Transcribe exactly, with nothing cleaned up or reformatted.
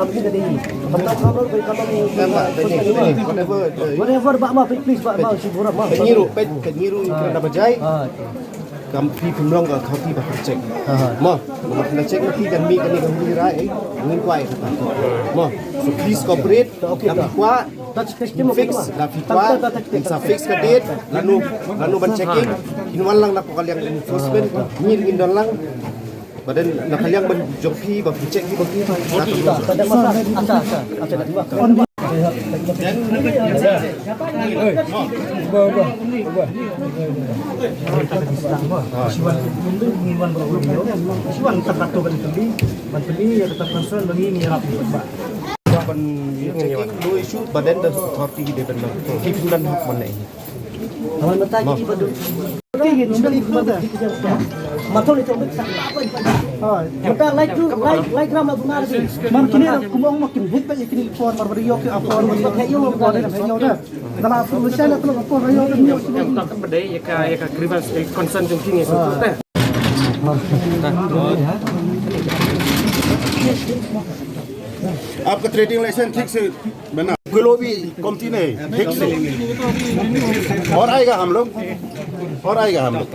kam kin da dei. Kam kam kam kam kam Em, Pak, tadi, tadi, whatever, eh, whatever, Pak, ma, please, Pak, ma, si Bora, ma. Peit ngi ruh, peit, peit ngi ruh, ngi kren da ba jai. Ah, okay. Kam phi pynlong ka authority ba phi check. Ah. Mo, ba phi check ma phi kan mih kane ka mih rai, eh, ngin kwah ïa kata. Mo, so please cooperate, okay, da phi kwah, fix, da phi kwah, ngin sa fix ka date, lano, lano ban checking, ngin wan lang na ka liang enforcement, ngin, ngin don lang. Ba dei na ka liang ban jong phi, ba phi check phi, ba phi. Ban checking, no issue, ba dei da authority dei ban phi pynlong ban ne. आपका ट्रेडिंग लाइसेंस ठीक से बना। कोई लो भी कमती नहीं, ठीक से। और आएगा हम लोग, और आएगा हम लोग।